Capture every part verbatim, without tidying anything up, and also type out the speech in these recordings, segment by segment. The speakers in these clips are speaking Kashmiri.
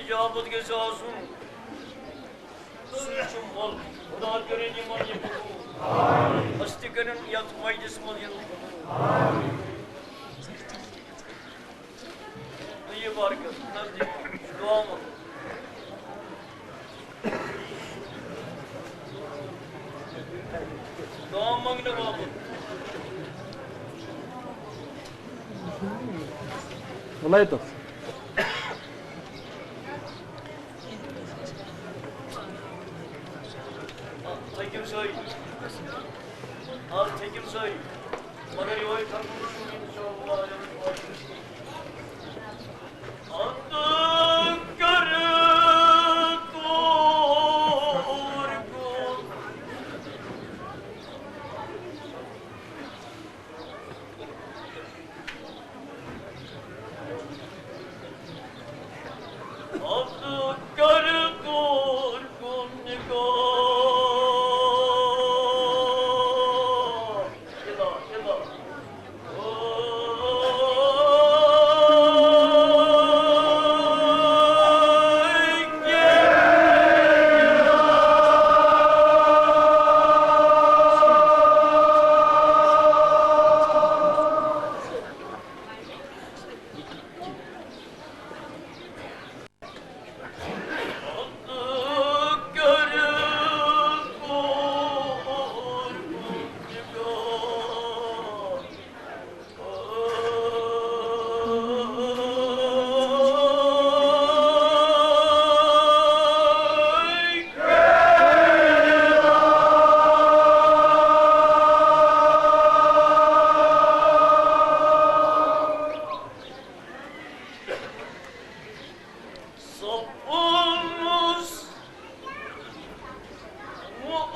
اجابت گژھِ آسُن۔ سُے چھُ مول۔ خدا کٔرِنۍ یِمن یہِ قبوٗل۔ ہستی کٔرِنۍ یَتھ مجلِس منٛز یِنُک قبوٗل۔ تہٕ یہِ برکت نزدیٖک دُعا منٛگو۔ دُعا منٛگنہٕ باپتھ۔ بُلٲیتو۔ تھٔکِو سٲری۔ آز تھٔکِو سٲری۔ مگر یِہوٚے تھَکُن چھُ اِنشاءاللہ۔ اَتھ کَرٕ کوٗر کُن۔ اَتھ کَرٕ کوٗر کُن نِگاہ۔ اِلا، اِلا۔ صفوانس معین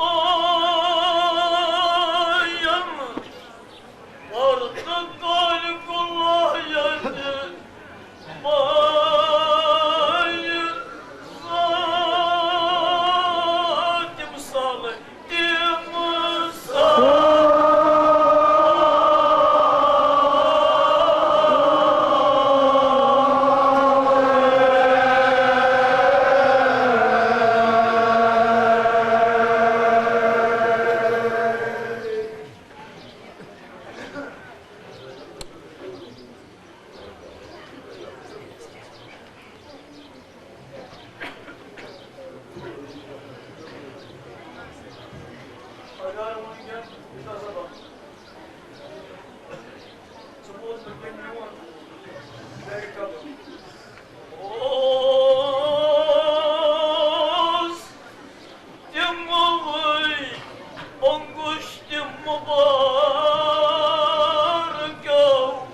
پردٕ کالہِ کُلایتہِ پایہِ ذاتِ مثالہٕ۔ اوس تِموٕے انگشتِ مبارکو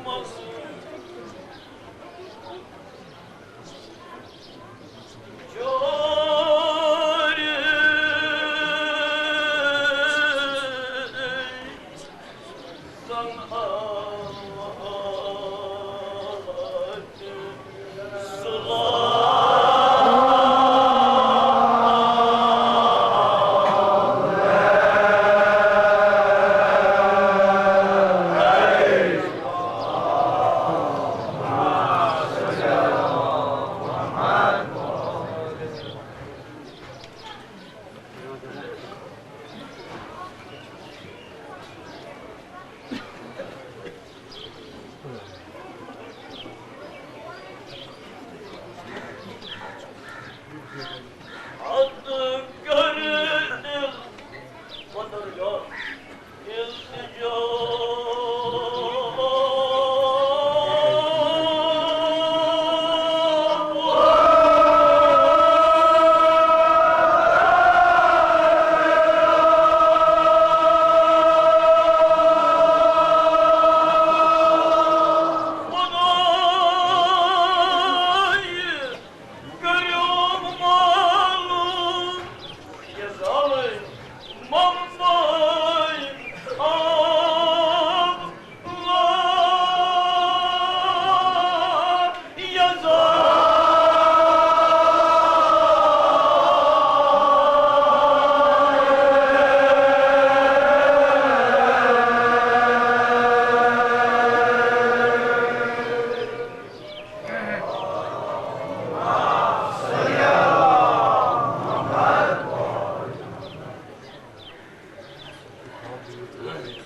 منٛز۔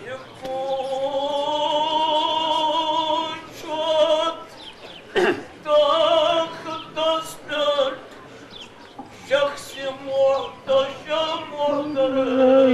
یہِ کُس چھُ تختس پٮ۪ٹھ شخص محتشم محترم؟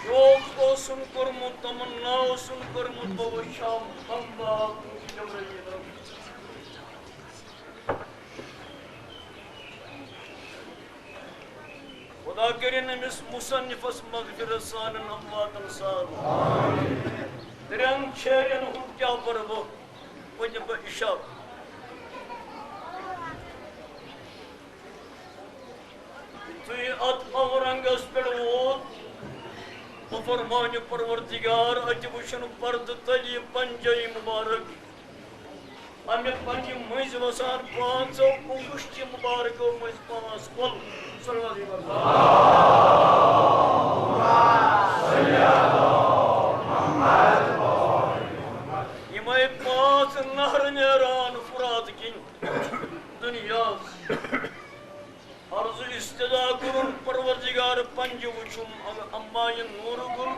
شوق اوسُن کوٚرمُت، تمنا اوسُن کوٚرمُت، بہٕ وٕچھِ ہا بندہ جبرائیل۔ خدا کٔرِن أمِس مصنفس مغفرت سانٮ۪ن امواتن سان۔ ترٛٮ۪ن شٲعرن ہُنٛد کیٛاہ پرٕ بہٕ، وۄنۍ دِمہٕ بہٕ اشارٕ۔ یُتھُے اتھ اورنگس پٮ۪ٹھ ووت، بہٕ فرمانہِ پروردگار، اتہِ وُچھُن پردٕ تلی پنجے مبارک۔ امہِ پنجہِ مٔنٛزۍ وسان پانٛژو انگشتہِ مبارکو مٔنٛزۍ پانٛژھ کۄل۔ صلوات۔ یِمے پانٛژھ نہرٕ نیران فرات کِنۍ دُنیاہس۔ عرض استدعا کوٚرُن، پروردگار، پنجہِ وُچھُم، اما یہِ نوٗرٕ گُل۔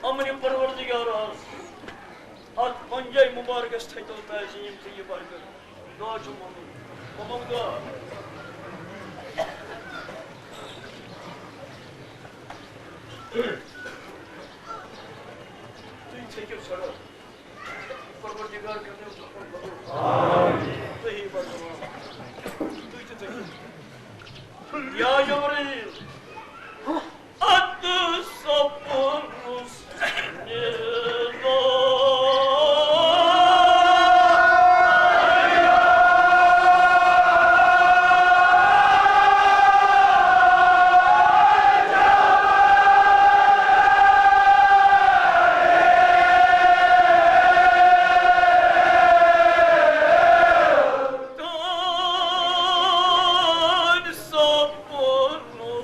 امرِ پروردگار، عرض، اتھ پنجے مبارکس تھٲیتو تعظیم تہٕ یہِ برکت۔ دعا چھُم منٛگُن۔ بہٕ منٛگہٕ دعا۔ تُہۍ ژھیٚکِو سڑک۔ پروردگار کٔرِنو تُہُنٛد بھلہٕ۔ آمین۔ تُہی بچاوان۔ تُہۍ تہِ تٔکِو۔ یا جبرائیل، اتھ سپُدُس نِدا۔ تانۍ سپُدُس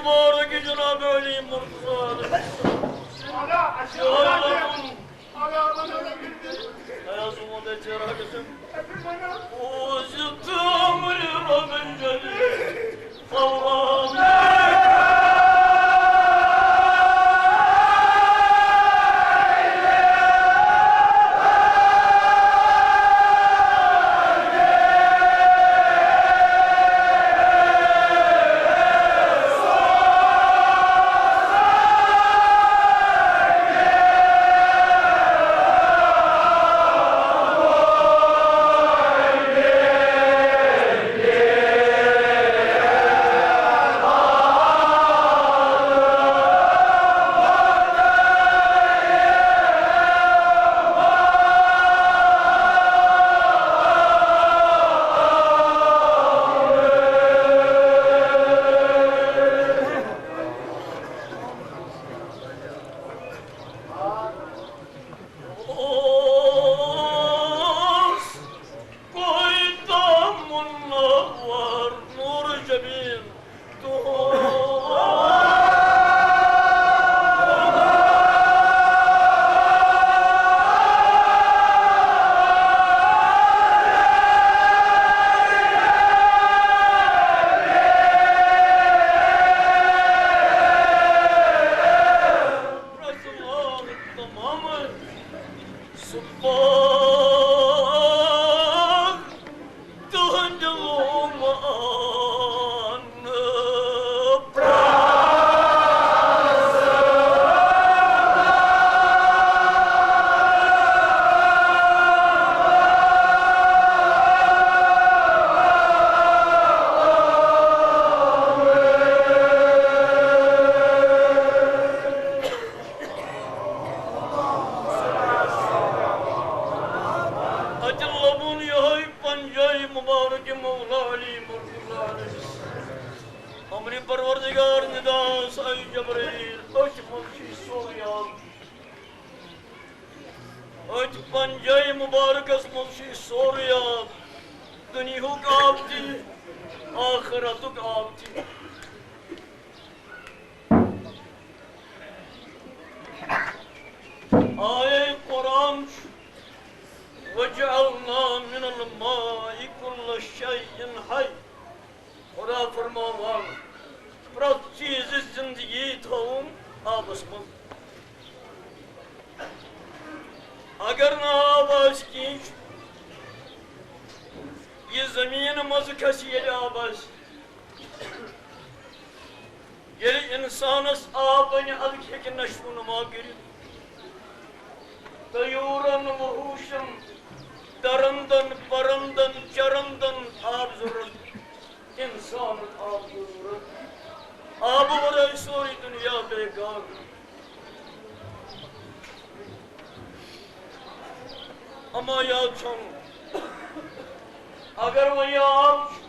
مبارک جناب علی مرتضی علیہ السلام۔ یہوے لوگُن۔ ایاز محمد چراغ۔ اوس یہِ تامر ربن جلیل۔ اوس کویتہ منور نور جبین۔ تمام سُہ باغ تُہنٛدِ لومہٕ آن۔ اتہِ لبُن یہے پنجاے مبارک مولا علی مرتضی علیہ السلام۔ امر پروردگار نداس اے جبرائیل، أتھۍ منٛز چھُ سورُے آب۔ أتھۍ پنجاے مبارکس منٛز چھُ سورُے آب، دُنیہُک آب تہِ، آخرتُک آب تہِ۔ آیے قرآن چھُ، "وجعلنا من الماء كل شيء حي۔" خدا فرماوان، پرٛٮ۪تھ چیٖزٕچ زندگی تھاوُن آبس منٛز۔ اگر نہٕ آب آسہِ کِہیٖنۍ، یہِ زٔمیٖن منٛز کھسہِ ییٚلہِ آب آسہِ، ییٚلہِ اِنسانَس آب بَنہِ، اَدٕ ہیٚکہِ نشو نما کٔرِتھ۔ طیوٗرَن، وحوٗشَن، درندَن، پرندَن، چرندَن آب ضروٗرت، اِنسانَن آب ضروٗرت۔ آبہٕ وَرٲے سورُے دُنیا بیکار۔ اما یاد چھَم، اگر وۄنۍ یہِ آب چھُ،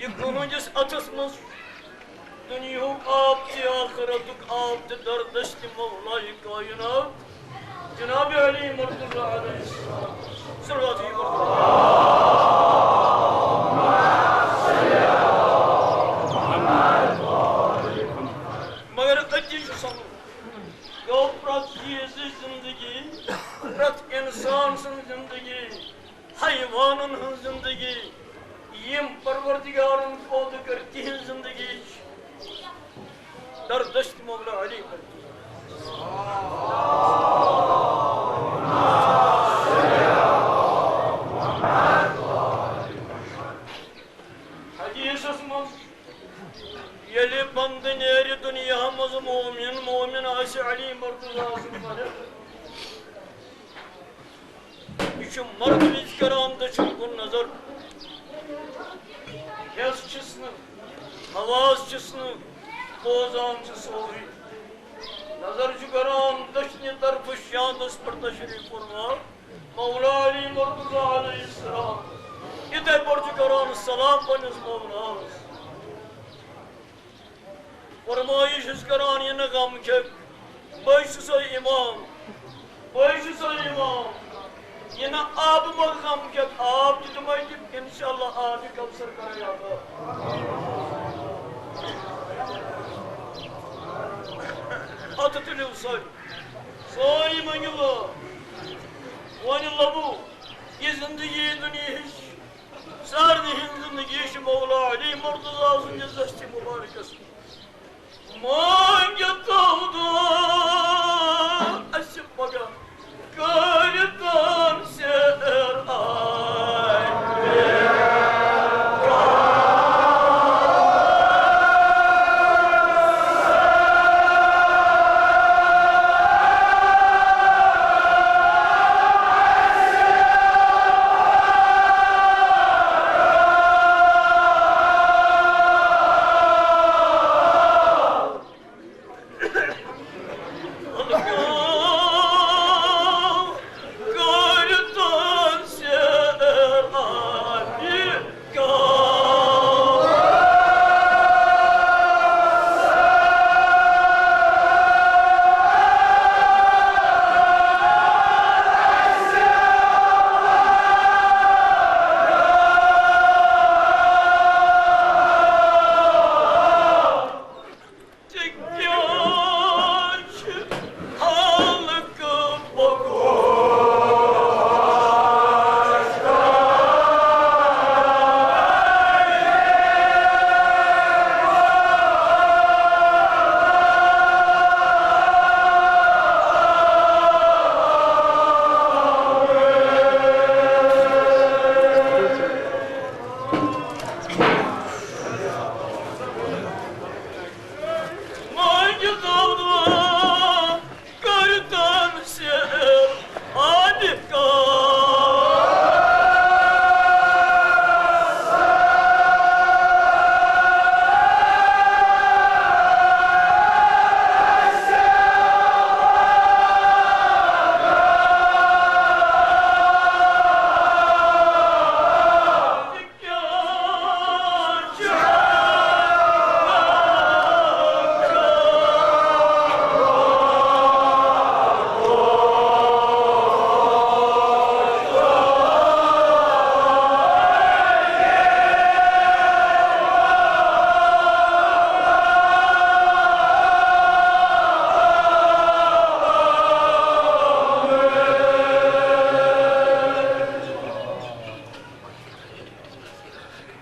یہِ کٕہٕنٛدِس اَتھَس منٛز، دُنیہُک آب تہِ، آخرتُک آب تہِ، دردشتِ مولایہِ کائنات جناب علی مرتضی علیہ السلام۔ صلوات ہی مرتضی۔ مگر أتی چھُ سَمجھ، گوٚو پرٛٮ۪تھ چیٖزٕچ زندگی، پرٛٮ۪تھ اِنسان سٕنٛز زندگی، حیوانن ہٕنٛز زندگی، یِم پروردگارن پٲدٕ کٔر، تِہنٛز زندگی چھِ دردشت مولا علی۔ حدیثس منٛز، ییٚلہِ بندٕ نیرِ دُنیا منٛز مومن، مومن آسہِ علی مرتضی سُنٛد مدد۔ یہِ چھُ مرنہٕ وِزِ کران دٔچھُن کُن نظر۔ حس چھِس نہٕ، حواس چھِس نہٕ، بوزان چھُ سورُے۔ نظر چھُ کران دٔچھنہِ طرفہٕ شاندس پٮ۪ٹھ تشریف فرما مولا علی مرتضی علیہ السلام۔ یِتھے پٲٹھۍ چھُ کران سلام پننِس مولاہس۔ فرمٲیِش چھُس کران، یہِ نہٕ غم کھیٚکھ، بہٕ چھُسے امام، بہٕ چھُسے امام۔ یہِ نہٕ آبہٕ منٛز غم کھیٚکھ، آب تہِ دِمے تہٕ انشاءاللہ آبِ کوثر کرے عطا۔ سٲری، سٲری مٔنٛگِو وٲر۔ وۄنۍ لَبو یہِ زِندگی دُنیاہٕچ، سارنٕے ہٕنٛز زِندگی چھِ مولا علی مرتضیٰ سٕنٛدِس دستِ مُبارکَس منٛز۔ مٲنٛگِو تَو دُعا اَسہِ پگاہ کٔرِتَن سیر آے۔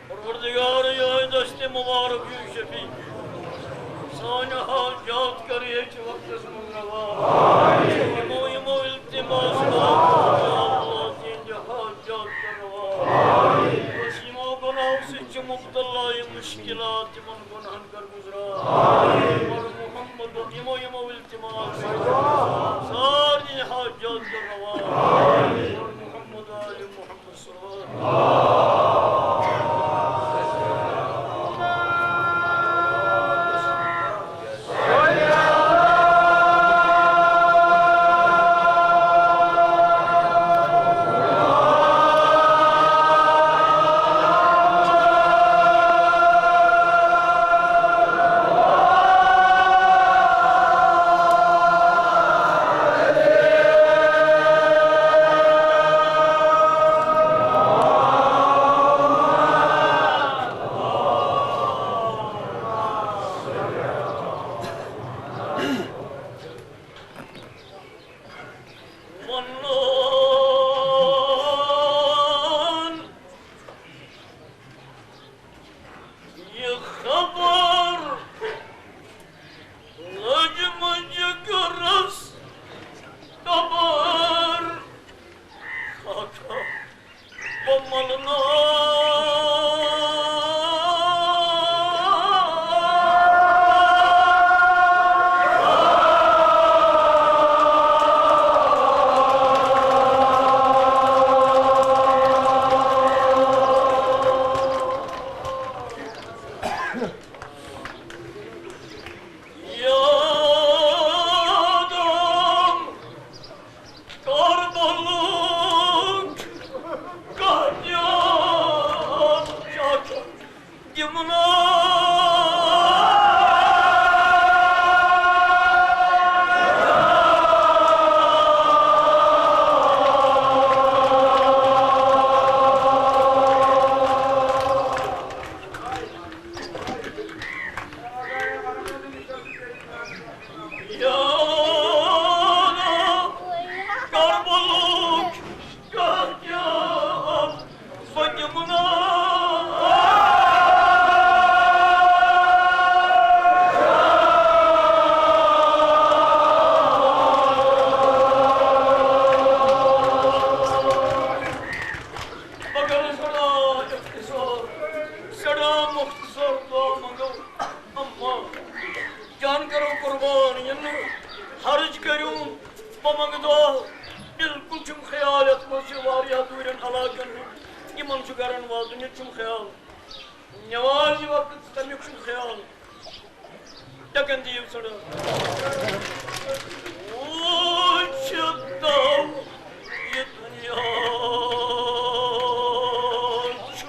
پروردگار، یہے دست مبارک یو شفیع، سانہِ حاجات کر ییٚتہِ وقتس منٛز روا۔ یِمو، یِمو التماس کوٚر، یا اللہ، تِہنٛدِ حاجات کر روا۔ یُس یِمو گۄناہو سۭتۍ چھِ مبتلا، یِم مشکلات، تِمن گۄناہن کر گُزران۔ پر محمد، یِمو، یِمو التماس کوٚر، سارنٕے حاجات کر روا۔ پر محمد، آل محمد۔ اور یِنہٕ حرٕج کٔرِو، بہٕ منٛگہٕ دُعا۔ بالکل چھُم خیال، یَتھ منٛز چھِ واریاہ دوٗرٮ۪ن علاقَن ہُنٛد، یِمَن چھُ گَرَن واتُن، یہِ تہِ چھُم خیال۔ نٮ۪مازِ وقت تَمیُک چھُم خیال۔ ڈَکَن دِیِو ژھٕنو۔ وُچھ تو یہِ دُنیا چھُ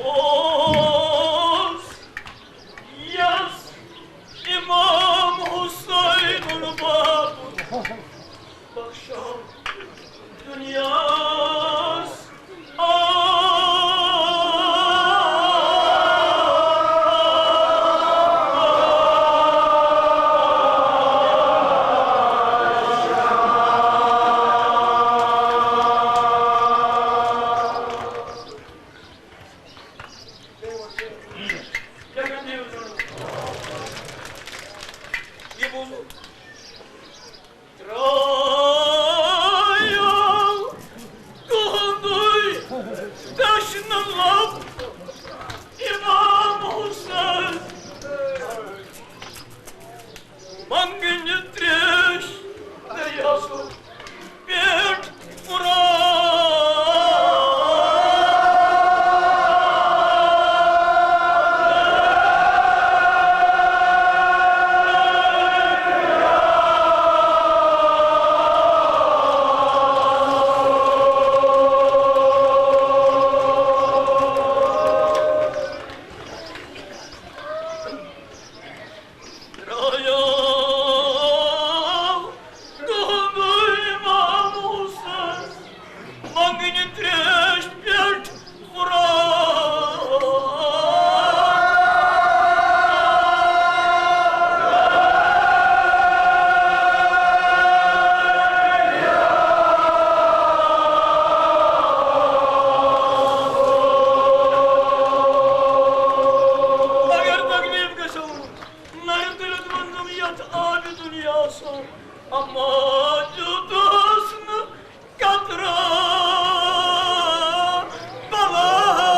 اوس یَس امام حسین باب بخشو دُنیاہَس۔ ترٛایو تُہُنٛدُے دٔچھنہٕ لَب امام حسین۔ منٛگنہِ ترٛیش دٔریاوس پٮ۪ٹھ قرآن۔ مگر تکلیف گژھو نہٕ۔ نَرِ تُلِتھ ووٚنُم یَتھ آبِ دُنیاہَس، اما دیُتُس نہٕ قطرٕ بلاے۔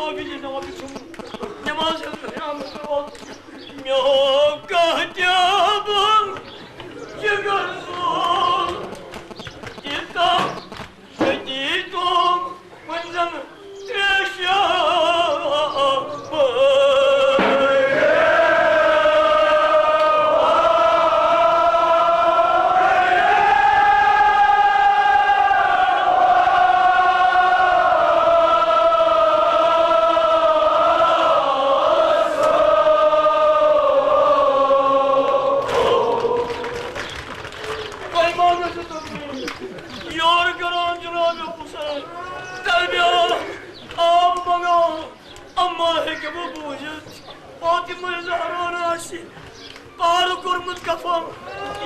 نماز چھَس نہٕ ہیٚچھمٕژ۔ مےٚ ہو کانٛہہ تہِ بَل جِگر زول، تیٖژاہ شدیٖد اوم، وۄنۍ زَن ترٛیشہِ۔ یورٕ کران جناب حسین، تلبیہ آب منگان، اما ہیٚکہِ بہٕ بوٗزِتھ فاطمہ زہرا آسہِ پارٕ کوٚرمُت کفن،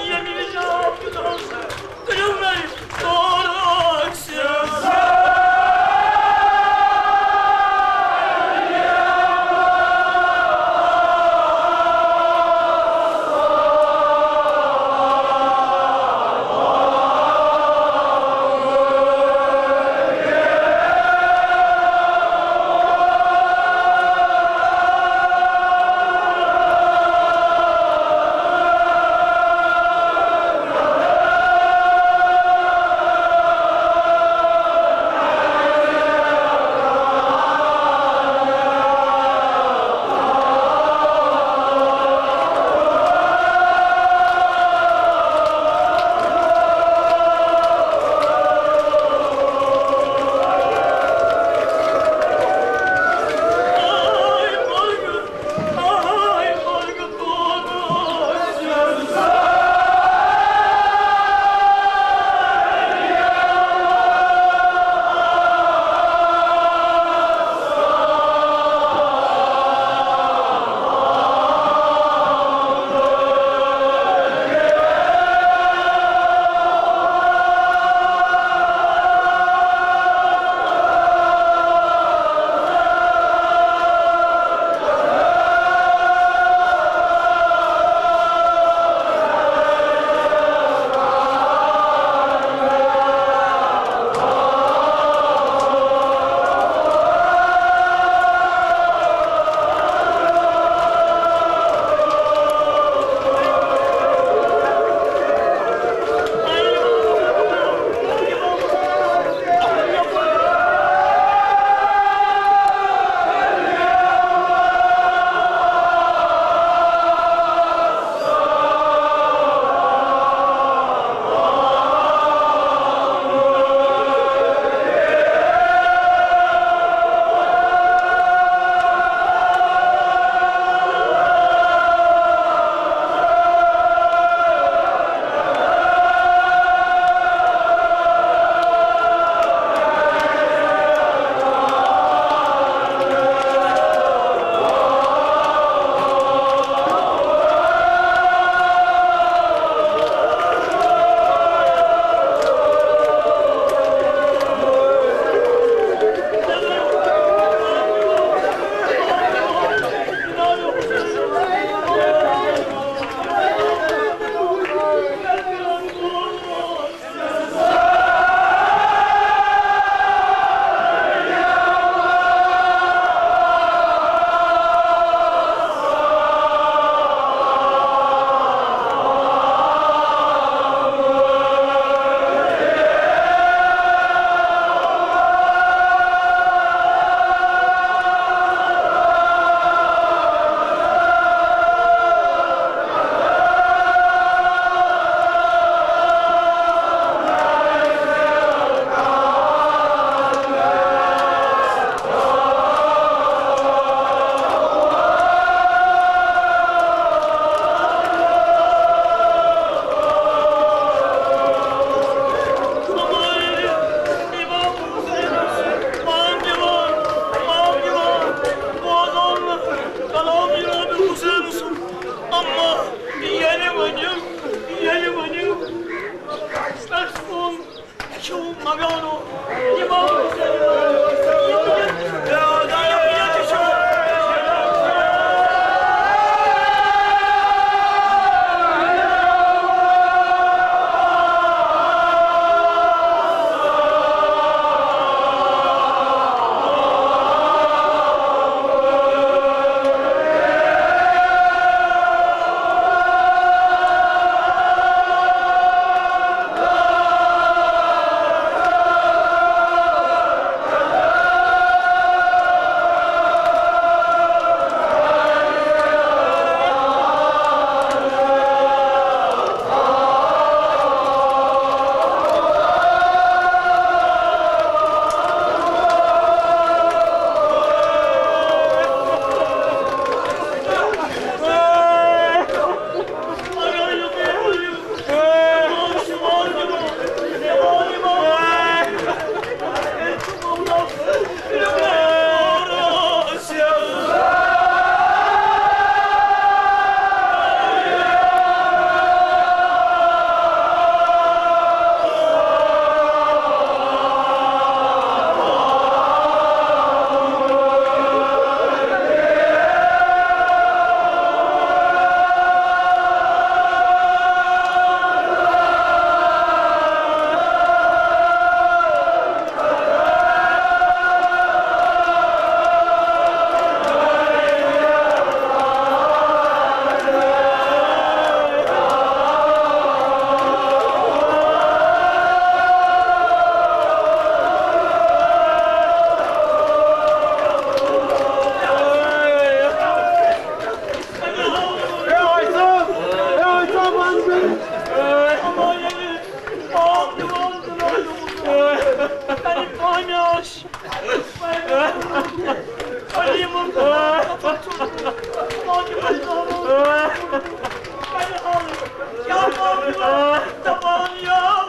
ییٚمہِ وِزِ آب دیُت اوس، تُلِو مےٚ تور آسہِ۔ اما ییٚلہِ ؤنِو، ییٚلہِ ؤنِو، تَس کُن چھُو مگانو، اِمام Hussain. Ya, ya, ya,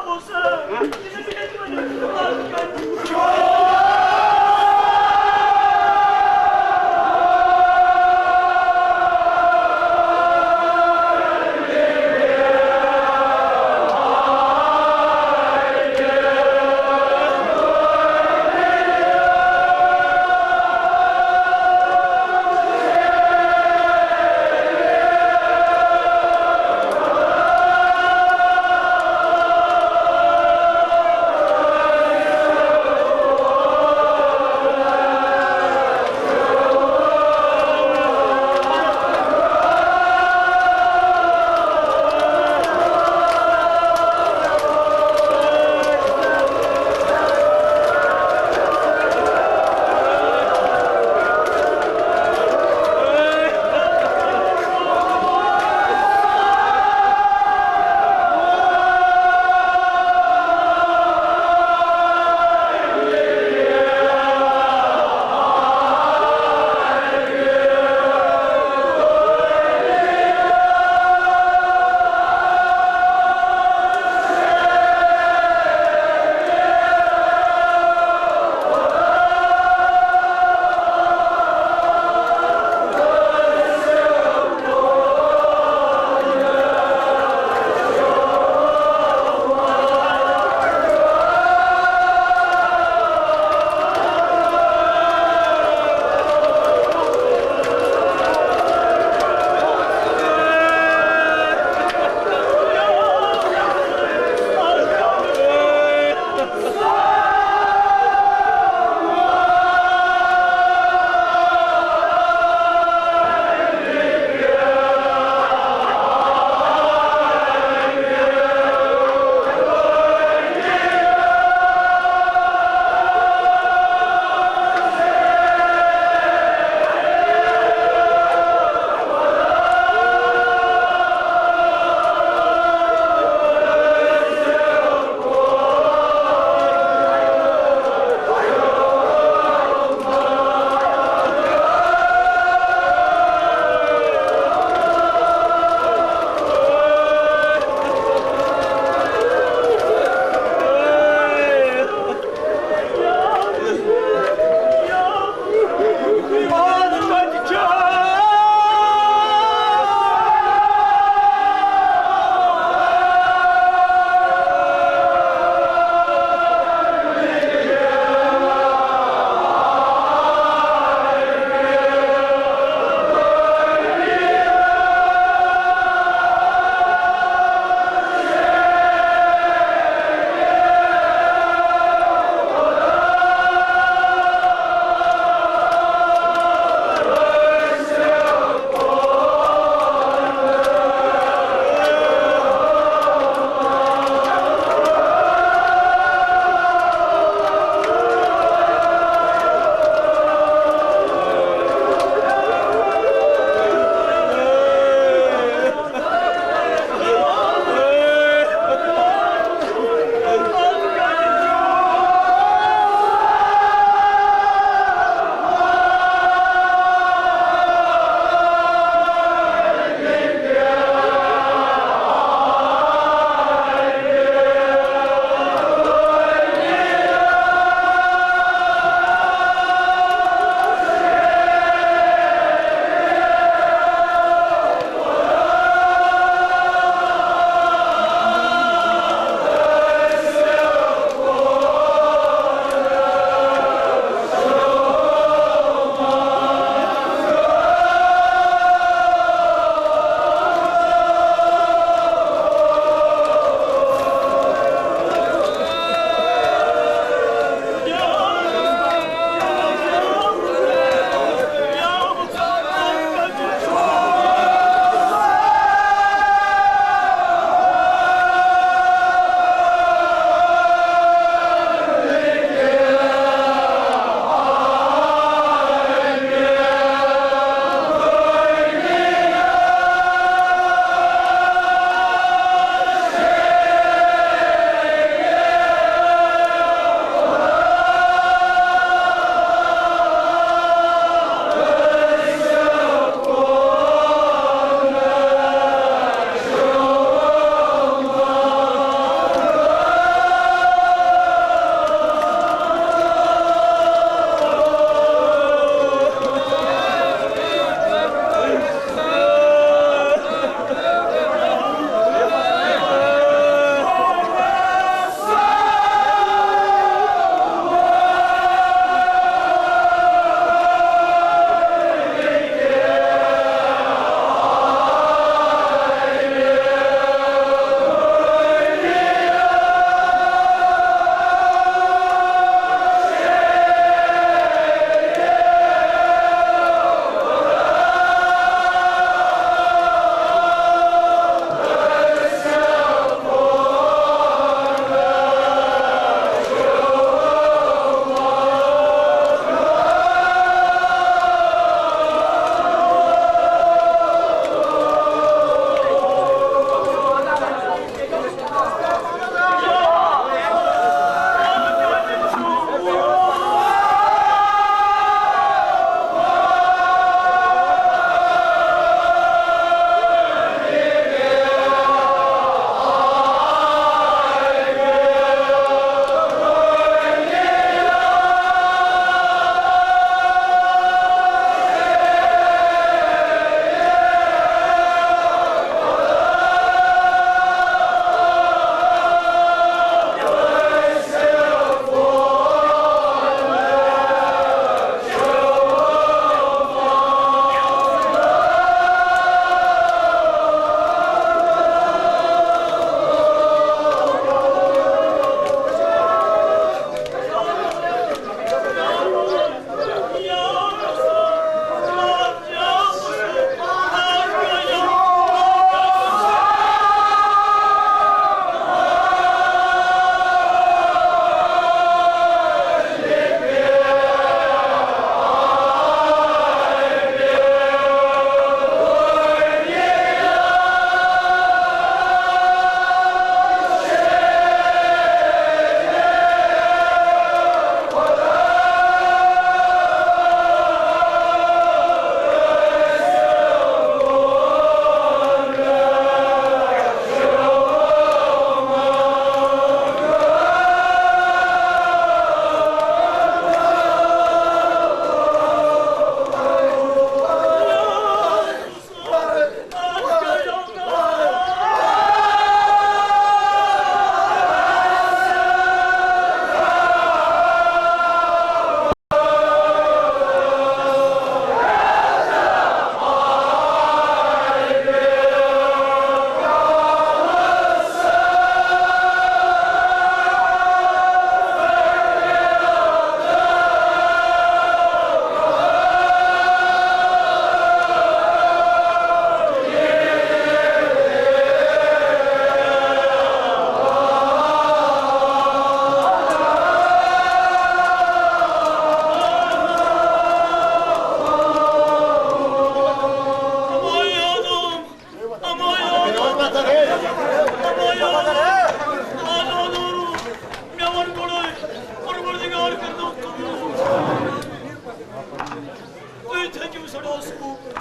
تھٔکِو سڑا scope.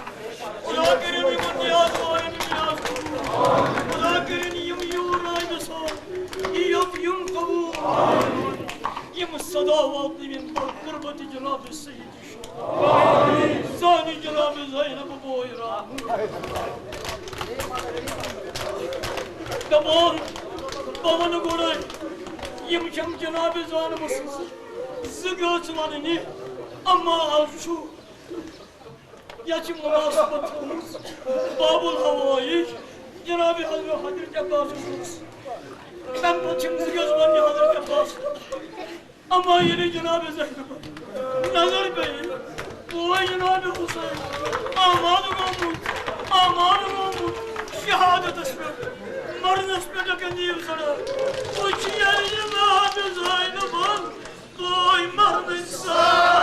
خدا کٔرِن یِمن نیاز والٮ۪ن نیاز قبوٗل۔ خدا کٔرِن یِم یور آیہِ سان، یہِ یوٚت یِم قبوٗل۔ یِم صدا واتنٲوِن پتہٕ قربت جناب سید شاہ۔ سانہِ جناب زینب بوے رحمت۔ دپان، بہٕ ونہٕ گۄڈے، یِم چھِم جناب زینب سٕنٛز زٕ گٔژھ وننہِ، اما از چھُ یتھ چھِ مناسبت تھٲومٕژ باب الحوائج جناب حضرت، حضرت عباس صٲبس۔ تمہِ پتہٕ چھِم زٕ گٔژھ وننہِ حضرت عباس۔ اما ییٚلہِ جناب زینب نظر پیٚیہِ، بوے جناب حسین آمادٕ گوٚمُت، آمادٕ گوٚمُت شہادتس پٮ۪ٹھ، مرنس پٮ۪ٹھ۔ کٔنۍ دِیِو سڑا، وٕچھ ییٚلہِ جناب زینبن بوے مرنٕچ سڑا۔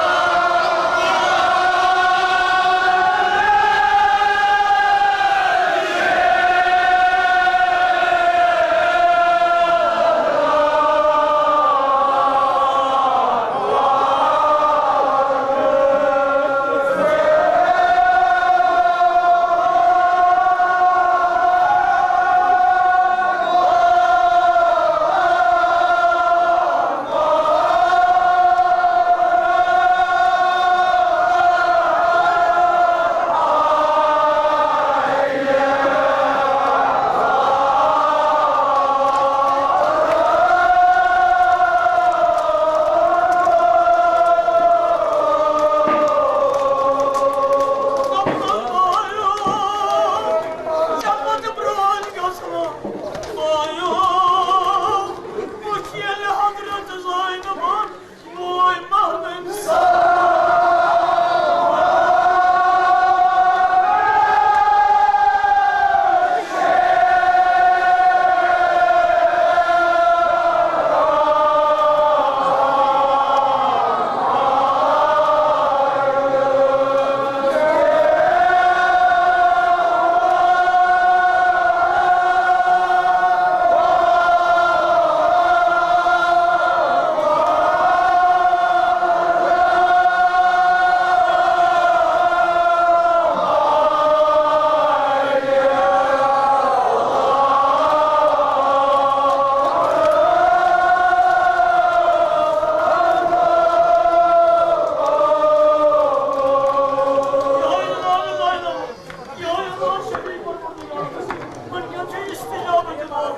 وٕنکیٚن چھُ استجابہٕ دِوان،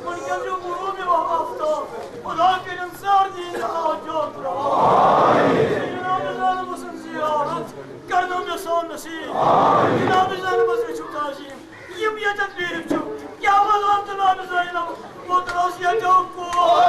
وٕنکیٚن چھُ غروب یِوان آفتاب۔ خدا کٔرِن سارنٕے ہٕنٛدۍ حاجات روا۔ جناب زینب سٕنٛز زیارت کرنٲو مےٚ سۄ نصیب۔ جناب زینبس گٔژھِو تعظیٖم۔ یِم ییٚتٮ۪تھ بِہِتھ چھِو، کیٛاہ وَنان جناب زینب؟ وۄترٲوٕس ییٚتٮ۪و کور۔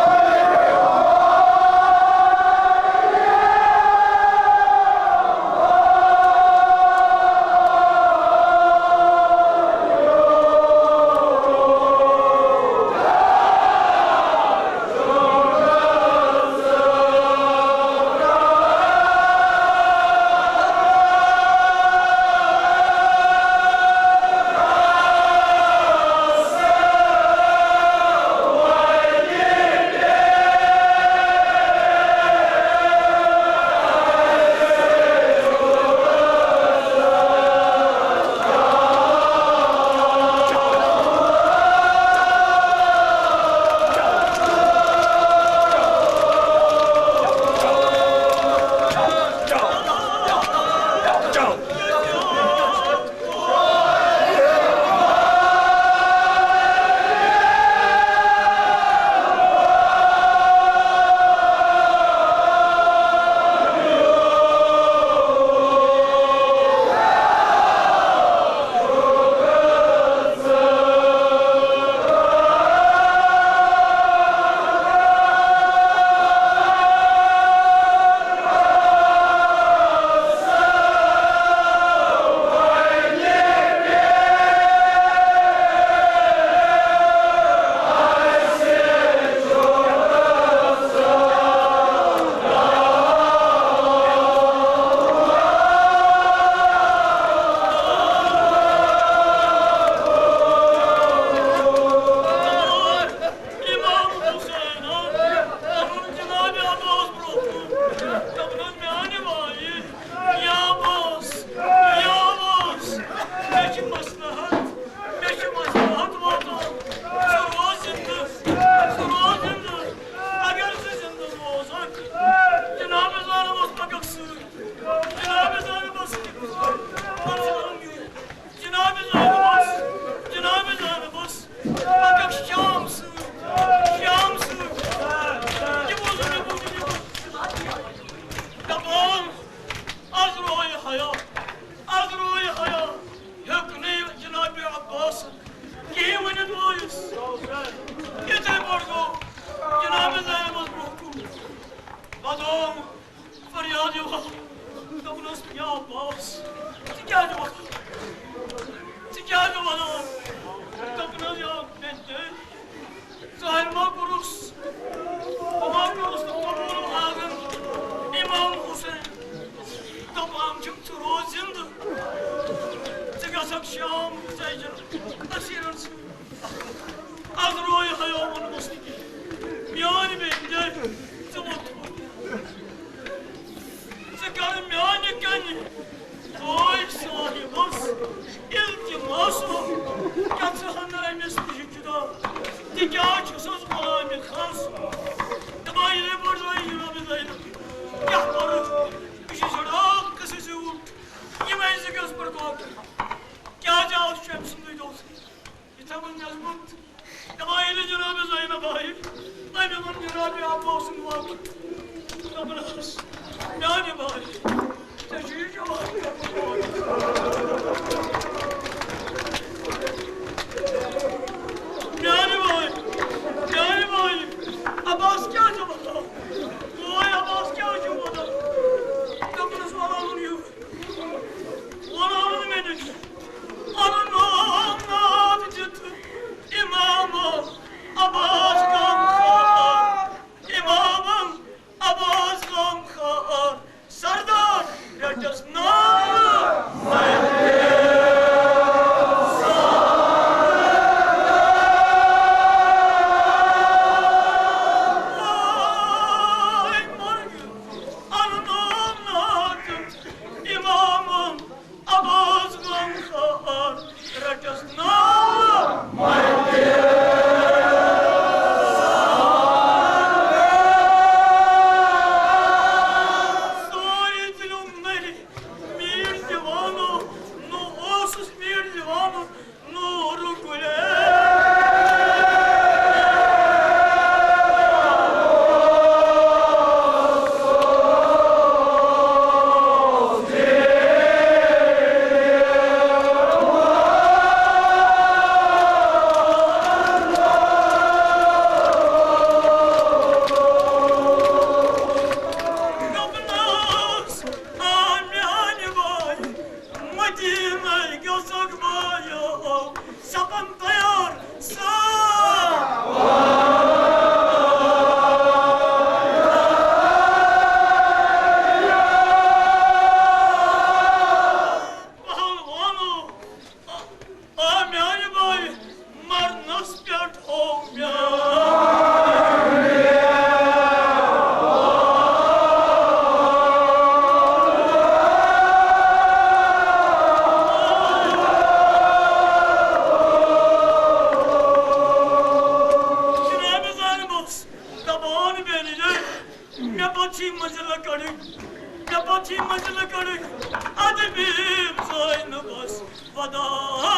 عباس، ژٕ کیٛازِ وَنان؟ ژٕ کیٛازِ وَنان؟ دوٚپنَس، یا بٮ۪نتہِ، ظٲہِر ما کوٚرُس، بہٕ ما کوٚرُس نہٕ قبوٗل اعظم امام حسین؟ دَپان چھِم، ژٕ روز زِندٕ، ژٕ گژھکھ شام زَیجَن اسیٖرَن سۭتۍ۔ از روے ہیو ووٚنمس نہٕ کینٛہہ۔ میٲنۍ بیٚنہِ، ژٕ وۄتھ۔ ژٕ کر میانہِ کنہِ بٲے صاحبس التماس۔ کیٛاہ ژٕ ہن أمِس نِش جدا؟ تِکیٛازِ چھُسس غلامِ خاص۔ تہٕ بہٕ ییٚلہِ بٔڑ زاے جناب زینب، کیٛاہ پرٕ؟ یہِ چھُ جڑاو قصہٕ زیوٗٹھ۔ یِمے زٕ گٔژھ پرٕ کاکر۔ کیٛازِ آو چھُ أمۍ سُنٛدُے دوست؟ یہِ تھاوُن مضبوٗط۔ دَپان ییٚلہِ جناب زینب آیہِ، أمۍ ووٚن جناب عباس سُنٛد واقعہٕ۔ دوٚپنَس، میٛانہِ بایہِ، ژےٚ چھُے یہِ جواب کرُن۔ میٛانہِ بایہِ، میٛانہِ بایہِ، عباس کیٛاہ چھُ وَنان؟ بوے عباس کیٛاہ چھُ وَنان؟ دوٚپنَس، وَلہٕ اَنُن یہِ۔ وَنان مےٚ نِش، اَنُن ناد دِتھ اِمام عباس غم خار، اِمام عباس غم خار، سردار رَٹَس ناو۔ اَنُن ناد دِتھ اِمام عباس غم خار، رَٹَس ناو۔ سورُے دِلُم نٔرِ میٖر دیوانو، نوٚو اوسُس میٖر دیوانو، نوٗر گُلے۔ دوٚپنَس، آ میٛانہِ بایہِ، مدیٖنَے گژھکھ بایو، سپن تیار سا۔ پہلوانو، آ میٛانہِ بایہِ، مرنس پٮ۪ٹھ ہوو مےٚ۔ جناب زینبس دپان بیٚنہِ، مےٚ پتہٕ چھِ منزلہٕ کڑٕنۍ، مےٚ پتہٕ چھِ منزلہٕ کڑٕنۍ، ادٕ بیٖم زینبس وداع۔